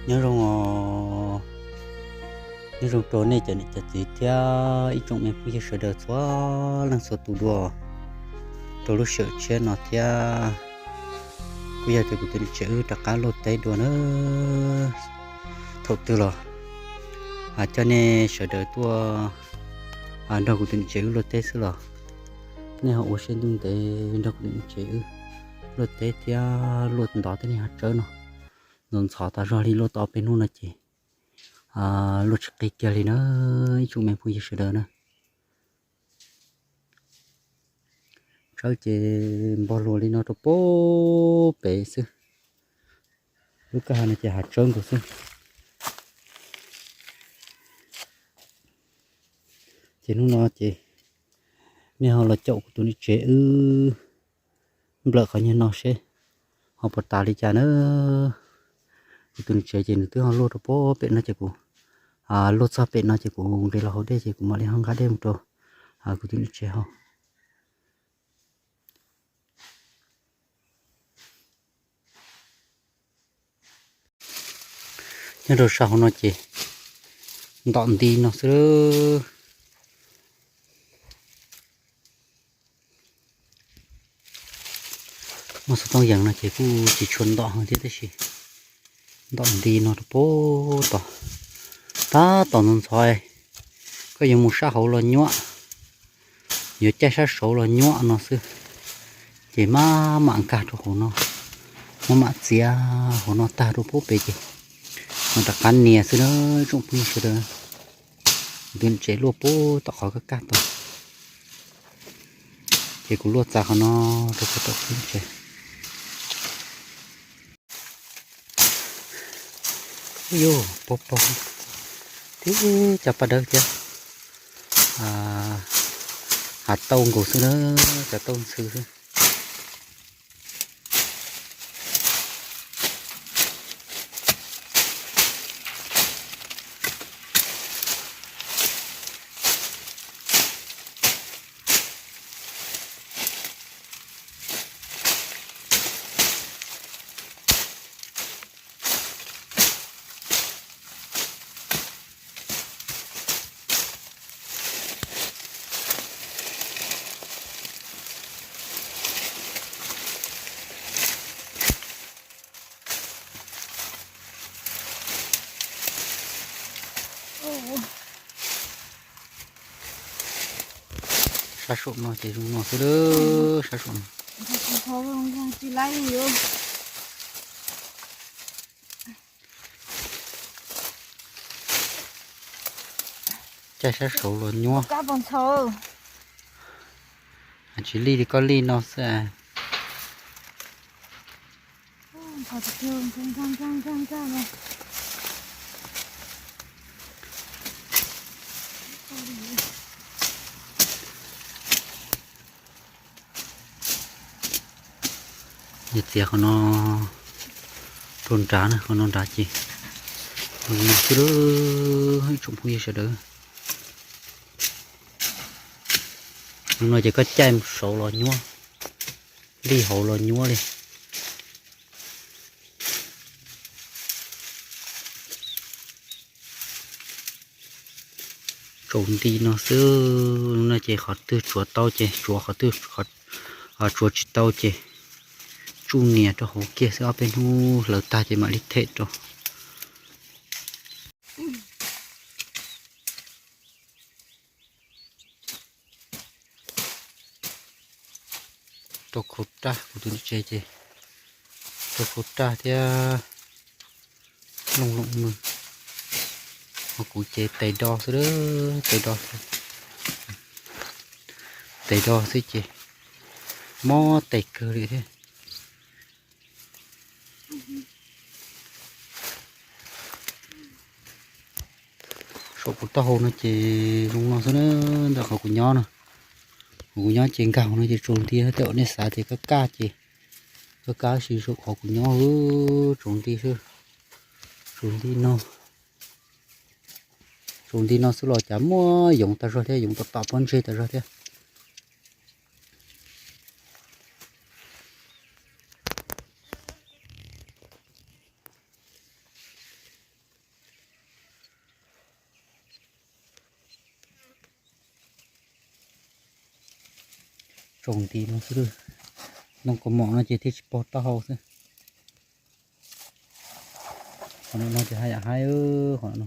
Nyob zoo os, nyob zoo rau nej cov niam cov txiv thiab ib tsoom me phooj ywg sawv daws txhua leej txhua tus dua rau lub sij hawm tshiab no thiab. Kuj yog tias kuv tus niam tsev wb rov qab luaj teb dua na. Thaum twg los coj nej sawv daws tuaj nrog kuv tus niam tsev wb luaj teb xwb los nej ho ua siab ntuj ntev nrog kuv tus niam tsev wb luaj teb thiab luaj ntov tej niag hav tsawb no. Ntxhov ntxhov tas zog li luaj tau ob peb hnub no ces luaj tsis qi kiag li na, ib tsoom me phooj ywg sawv daws na. Tsawb ces npog luas li no rau pem xwb. Lub kwj ha no ces hav tsawb nkaus xwb. Ces hnub no ces nej ho los caum kuv tus niam tsev wb nplawm qhov nyuag no seb ho puas tas li cas na. Kuv tus niam tsev ces nws twb ho luaj rau pem no ces kuv luaj txog pem no ces kuv nqis los haus dej ces kuv mam li ho nqa dej mus rau kuv tus niam tsev haus. Nyob rau sab hauv no ces ntom nti no xwb. Muaj xov tooj yees no ces kuj tsis tshua ntom heev thiab tab sis ntom nti no rau pem tod, tab tom ntxhov ntxhov, koj yuav mus sab hauv los nyuaj, yuav caij sab saud los nyuaj no xwb. Ces maj mam nkag rau hauv no, maj mam txiav hauv no tag rau pem ces mam rov qab nias xwb na, tsoom phooj ywg sawv daws. Kuv tus niam tsev luaj pem tom qhov kaj kaj tod, ces kuv luaj txav qhov no rau pem tom kuv tus niam tsev. Ub yuj, pog pog thiab cov paj dawb thiab, hav tauj nkaus xwb na, cov tauj ntxhw xwb. Sab saum no ces zoo no xwb, sab saum no. Caij sab saud los nyuaj. Tsis lij li koj lij no xwb. Yog txiav qhov no rau nrad na, qhov no nrad ces no xwb, ib tsoom phooj ywg sawv daws. No ces koj caij saud los nyuaj, lij hauv los nyuaj li. Tsaus nti no xwb, no ces qhov twg tsuav tau ces tsuav, qhov twg tsuav tsis tau ces tsuj nias rau hauv kiag xwb, ob peb hnub hlawv tag ces mam li them rau. Rau khau raj, kuv tus niam tsev ces rau khau raj thiab looj looj mws. Ho kuv ces tes do xwb, tes do, tes do xwb ces mob tes kawg li thiab. Saum kuv taub hau no ces zoo no xwb na, ntawm qhov kuv nyob no. Qhov kuv nyob ces nkag hauv no ces tsaus nti, tej zaum nej xav tias kaj kaj ces kaj kaj, tab sis saum qhov kuv nyob tsaus nti xwb. Tsaus nti no, tsaus nti no xwb los cas muaj yoov tag zog thiab, yoov tom tom pob ntseg tag zog thiab. tsaus nti no xwb. Ntoo kaus mom no ces thiaj tsis pog taub hau xwb. Qhov no no ces haj yam haib, qhov no no.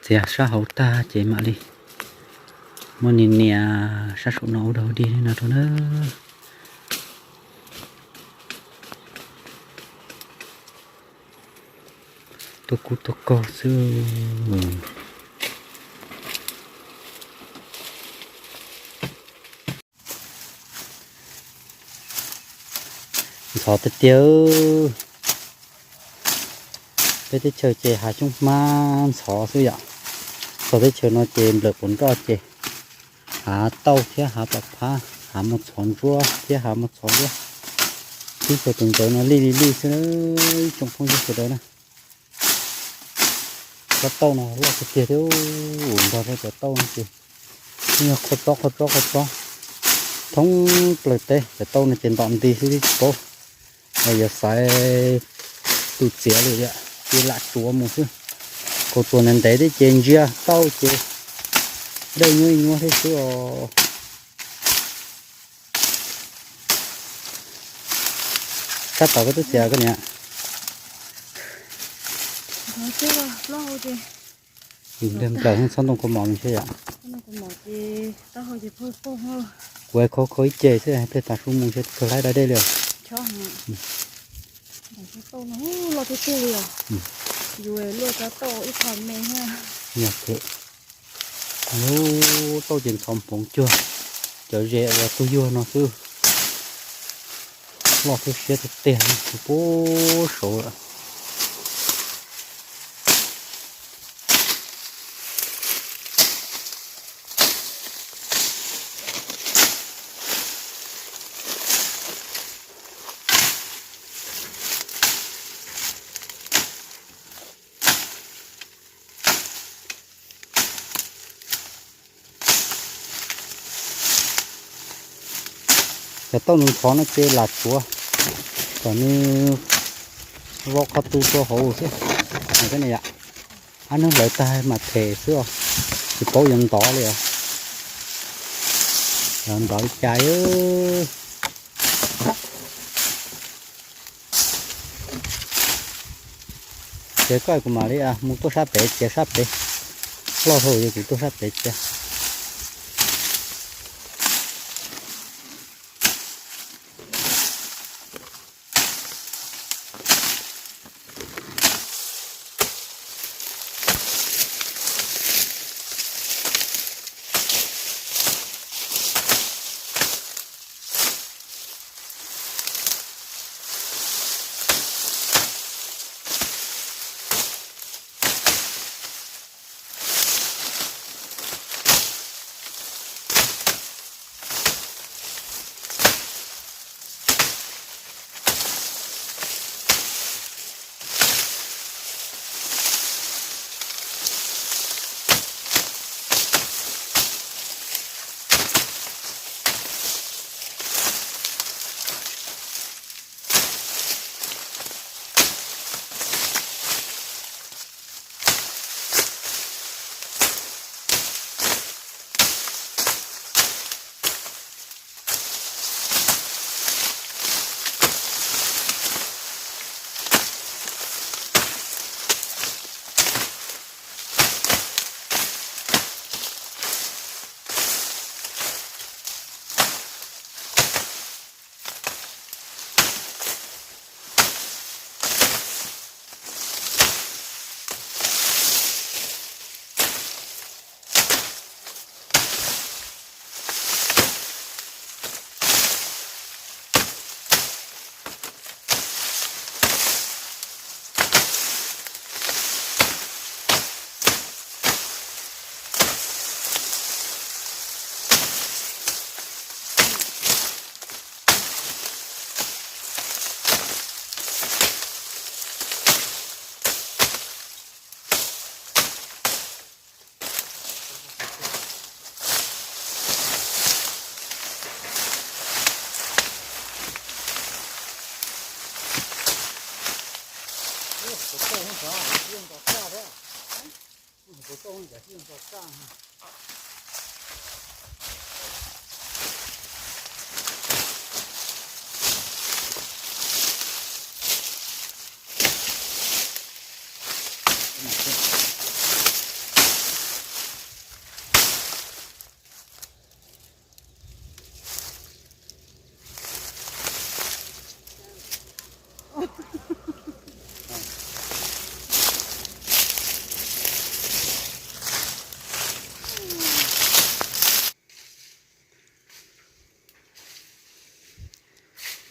Txiav sab hauv tag ces mam li muab nias nias sab saum no ua dog dig li no rau na. Tuaj kub tuaj kaug xwb. Ntxhov tiag tiag. Peb teb chaws ces hav xyoob hmab ntxhov xwb yom. Txog teb chaws no ces nplawm quav nroj ces hav tauj thiab hav pam phab, hav muag txhov ntsuab thiab hav muag txhov liab. Tib co tus ntawd no lij li lij xwb, ib tsoom phooj ywg sawv daws na. Cov tauj no loj tiag tiag thiab, nrog rau cov tauj no ces yog qhov tsob qhov tsob qhov tsob thoob plaws teb. Cov tauj no ces ntom nti xwb tsis paub, yuav xaiv tus txiav li yom, ces lam tsuav mus xwb. Kaus tsuas ntev ntev thiab ces ntsia tauj ces dawj nyuab nyuab thiab xwb os. Sab tod koj twb txiav koj niam. Nplawm txhob ntoo kaus mom mus seb yom. Kuv khau khau ib ce xwb pliag tas su mus seb kawg laib da dej li os. Yog tauj ces ntxhov npoov cuag cov ze uas tug yuag no xwb. Loj thiab siab tiag tiag, puag saud lawm. Cov tauj nws ntxhov no ces lam tsuav kom nws vau qhov tu rau hauv xwb. Ab, nws lawv tag mas them xwb os, tsis paub yuav ntov li os. Yuav ntov li cas? Ces koj kuv mam li mus tuaj sab pem txiav sab pem. Loj dhau ces kuv tuaj sab pem txiav.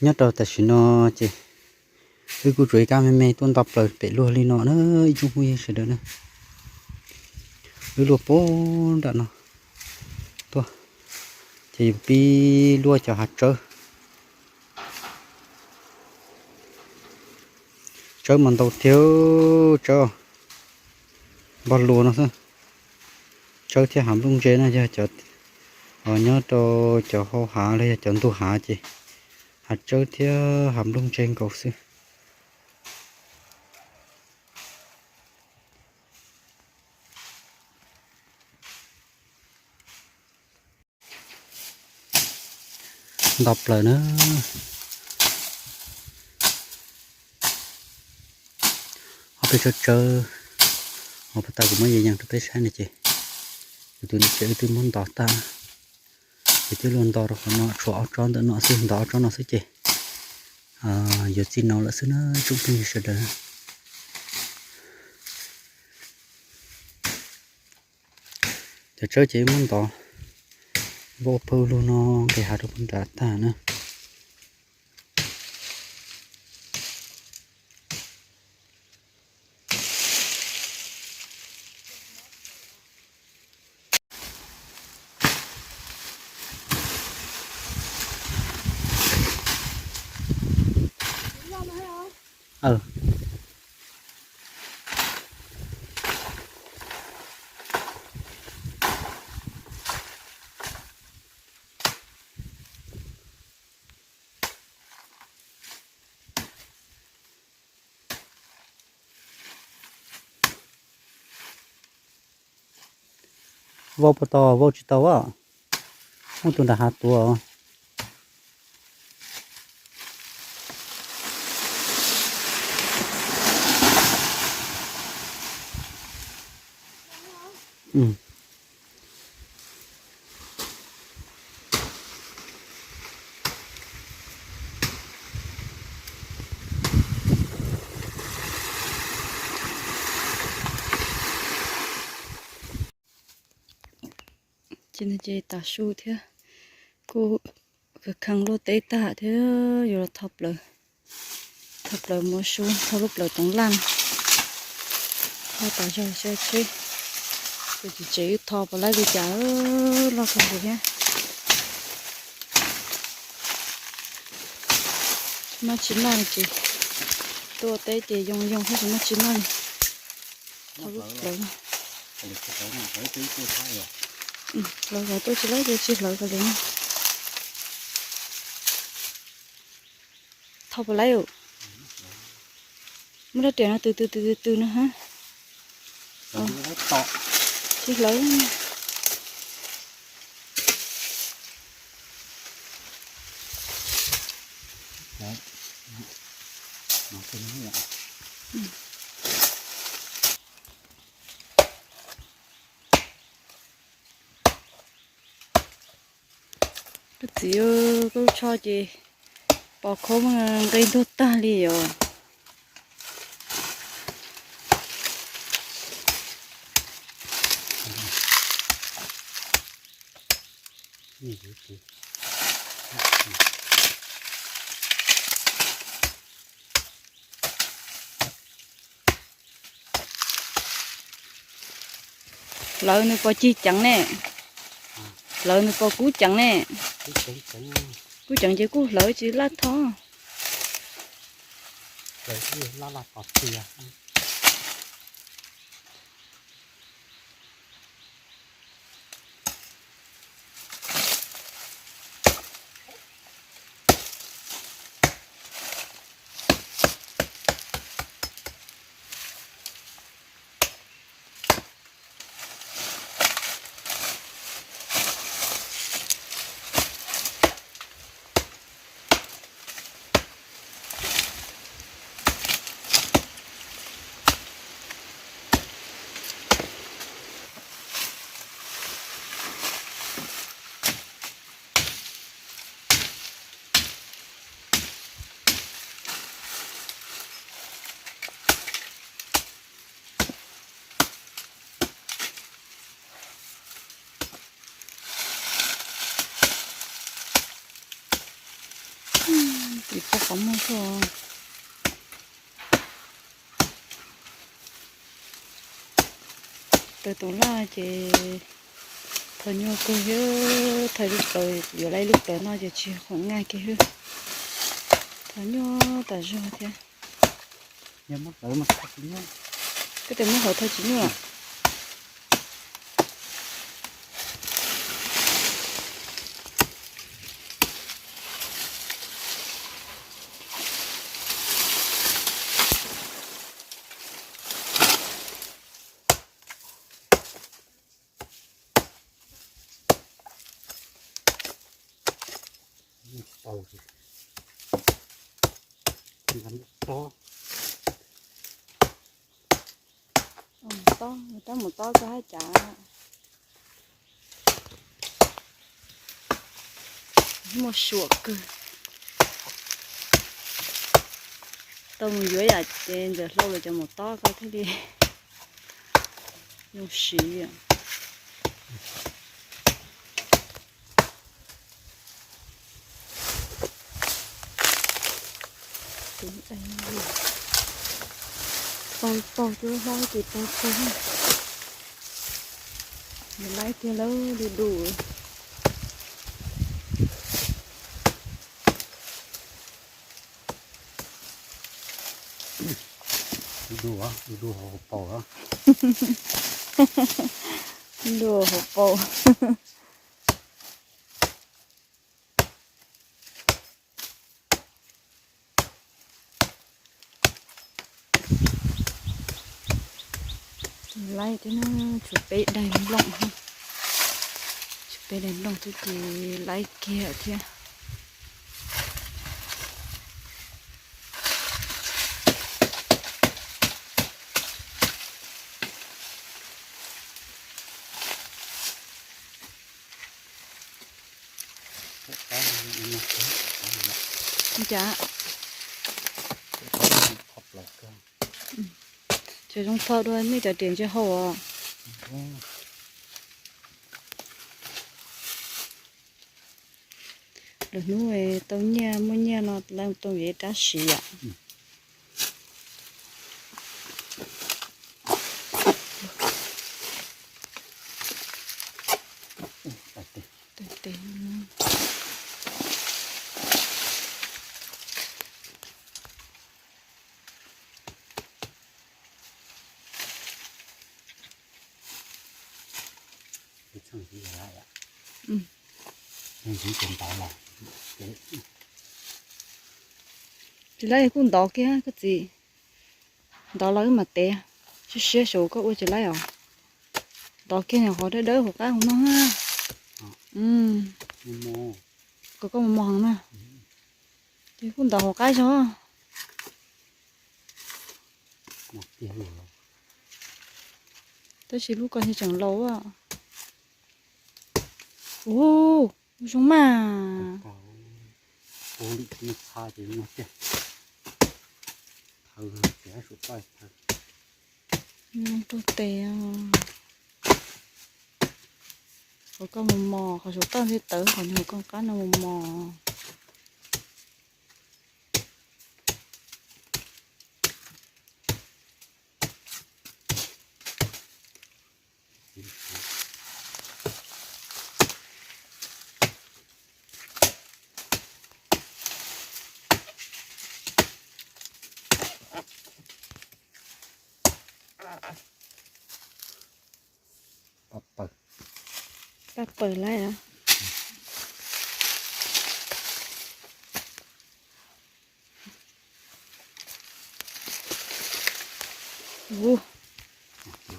Nyob rau tam sim no ces wb kuj tsuas ib kab me me tuaj nto plaws pem luag li no na, ib tsoom phooj ywg sawv daws na. Wb luaj puag nram no tuaj, ces yus pib luaj cov hav tsawb. Tsawb mas ntau tiag, tsawb npog lus no xwb. Tsawb thiab hav nplooj ntse no yog cov nyob rau cov hau hav los yog cov ntug hav ces hav tsawb thiab hav nplooj ntse nkaus xwb. Nto plaws na. Ob peb tsob tsawb, ob peb tag kuv muab yees yees rau peb saib no ces, kuv tus niam tsev wb twb muab nto tag, ces twb luag nto rau qhov no tshuav ob tsob ntawm no xwb, nto ob tsob no xwb ces yuav txij no lawm xwb na tsoom phooj ywg sawv daws. Cov tsawb ces muab ntov vau pawg lug no nqis hav rau puag nram tag na. Vau puas tau? Vau tsis tau a. Muaj tus nram hav tuav. Ces no ces tas su thiab, kuj khawv kheev luaj teb tag thiab, yuav los tho plaws, tho plaws muab su, tho lub plaws toov laj, tho tas zog sab tsheb. Ces tsev wb tho puas laib li cas, loj kawg nkaus thiab. Tsis maj tsis noj ces tuaj teb ces yoo yoo thiab tsis maj tsis noj li. Tho lub plaws, hlawv hlawv tuaj tsis laib ces tsis hlawv kiag li. Tho puas laib, muab rab riam no tw tw tw tw tw no ha. Tsis hlawv. Koj txiv, koj lub tsho ces pos khaub nqe ntuag tag li os. Hlawv nws pos cig ceev ne, hlawv nws pos kub ceev ne. Kub ceev ces kuj hlawv tsis laj tho. Muaj xwb. Taws tus laj ces thov nyuaj kawg thiab, thov lub plawv, yuav lub plawv no ces tsis khoom nqaij kiag hwb. Thov nyuaj tas zog thiab. Koj tes muab hauv thov tsis nyuaj. Tob, rab mus tob koj hab cas. Muaj suam kawg. Tau mus yuav yam ces ntxawm hlau lawm cov mus tob koj thiaj li zoo siv. Tau tau cov hlab ces tau tau. Nws laib tiag lawm, du du. Du du, du du hauv paus. Du hauv paus. Laib thiab na, tshuav peb daim nplooj, tshuav peb daim nplooj xwb ces laib kiag thiab. Cas, ces zoo txog dua nej cov riam ntsia hau os. Lwm hnub tau nyiaj muaj nyiaj no lawv tuaj yuav ib rab siv yom. Tsis laib kuj ntov kiag koj txiv. Ntov los wb mam tev. Siab siab saum koj ua tsis laib os. Ntov kiag nyuam qhuav dawb dawb hauv qab hauv no na. Kom koj mos mos heev na. Ces kuj ntov hauv qab zog. Tab sis lub ko tseem laus. Ua zoo mas. Rau tes. Qhov koj mos mos, qhov saum toj ntshe tawv, qhov nyuag koj qab no mos mos. Paj pawg laib os.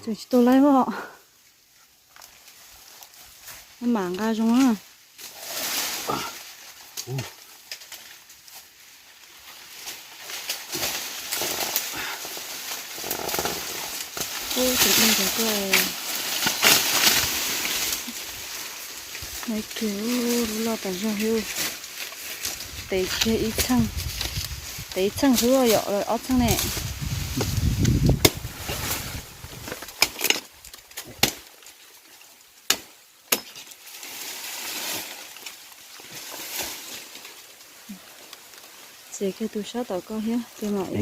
Tseem tsis tau laib os. Mam nqa zoo na. Ub, tseem dej cov koj. Nai kiag lub loj tas zog li. Tev kiag ib txheej, tev ib txheej xwb yom, ob txheej ne. Txiav kiag tus sab tom koj thiab ces mam li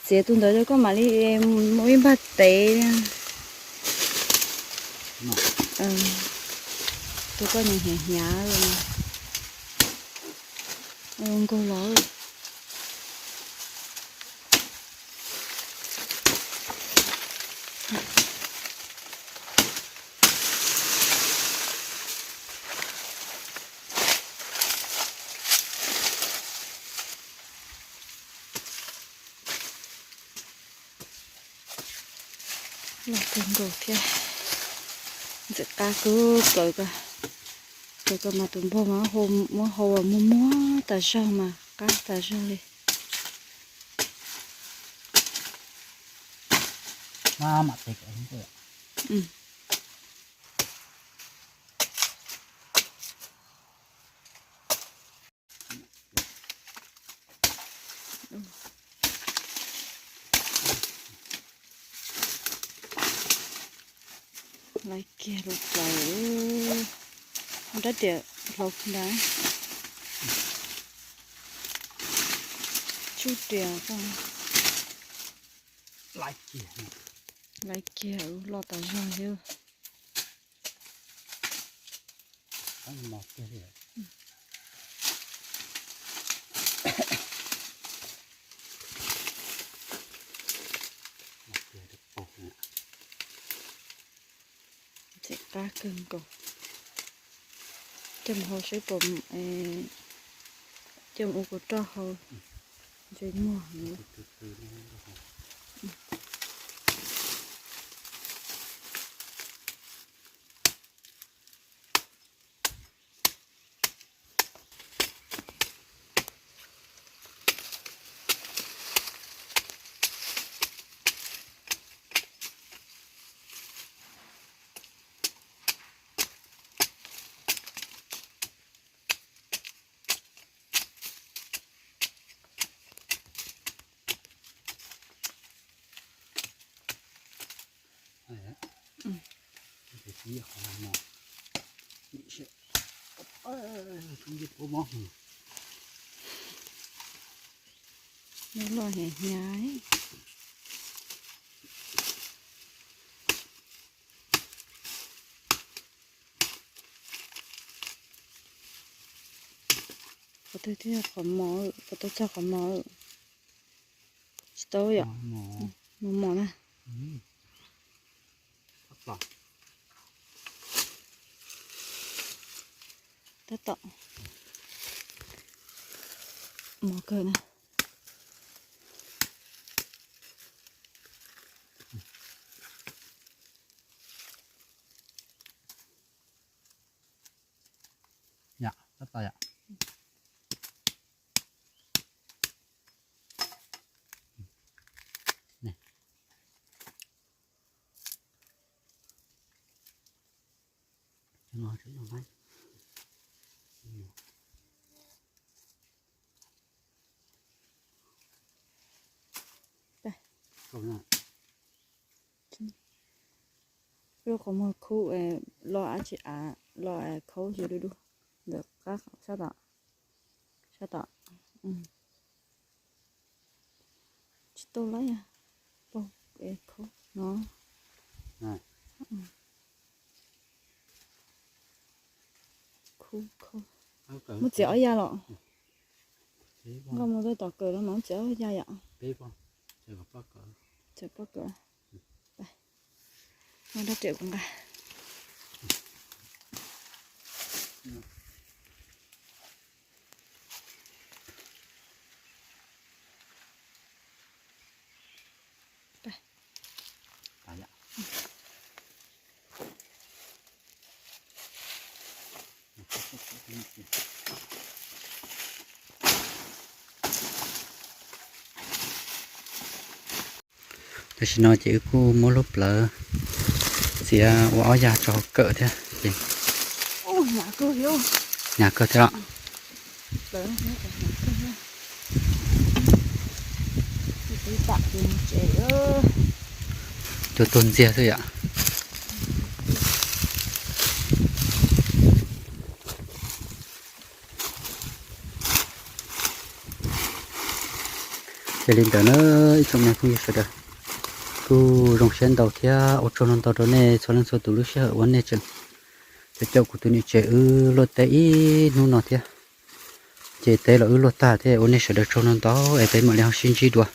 txiav tus ntawd rau koj mam li muab ib npag tev. Tus koj hnyav hnyav nkaug los. Los kawg nkaus thiab. Ntxim qab kawg plaws ko. Plaws ko mas tus npog mas muab hau muag muag tas zog mas qab tas zog li. Laiv kiag lub plaws, rab riam hlau ntawd. Tsub riam ko. Laiv kiag, loj tas zog thiab. Ntxim qab kawg nkaus. Coj mus hau seb puas, coj mus ua kuv roj hau ntsej muag. Loj hnyav hnyav. Qhov twg thiaj qhov mos, qhov twg txog qhov mos. Tsis tau yom. Mos mos na. Tab tom mos kawg na. Yom, tab tom yom. Lub qhov muag khub, lo dab tsi av, lo khaub xyov du du ntawm qab sab tom, sab tom. Tsis tau lawm, paug khaub no. Khub khaub. Muab txiav ob yam los. Nkauj mus rau tom kawm los mas muab txiav ob yam yom. Txiav pob kawm. Muab rab riam kuv nqa. Tam sim no ces wb kuj muab lub plawv txiav ua ob yam tso hauv kawm thiab ces hnyav kawg thiab los. Tuag tuag ntxiag xwb yom. Ces li ntawd na, ib tsoom me phooj ywg sawv daws, kuj zoo siab ntau thiab ua tsaug ntau ntau rau nej txhua leej txhua tus lub sij hawm uas nej tseem caum kuv tus niam tsev wb luaj teb ib hnub no thiab. Ces teb los wb luaj tag thiab, ua nej sawv daws tsaug ntau ntau es peb mam li ho sib ntsib dua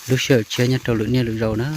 lub sij hawm tshiab nyob rau lwm niaj lwm zaus na.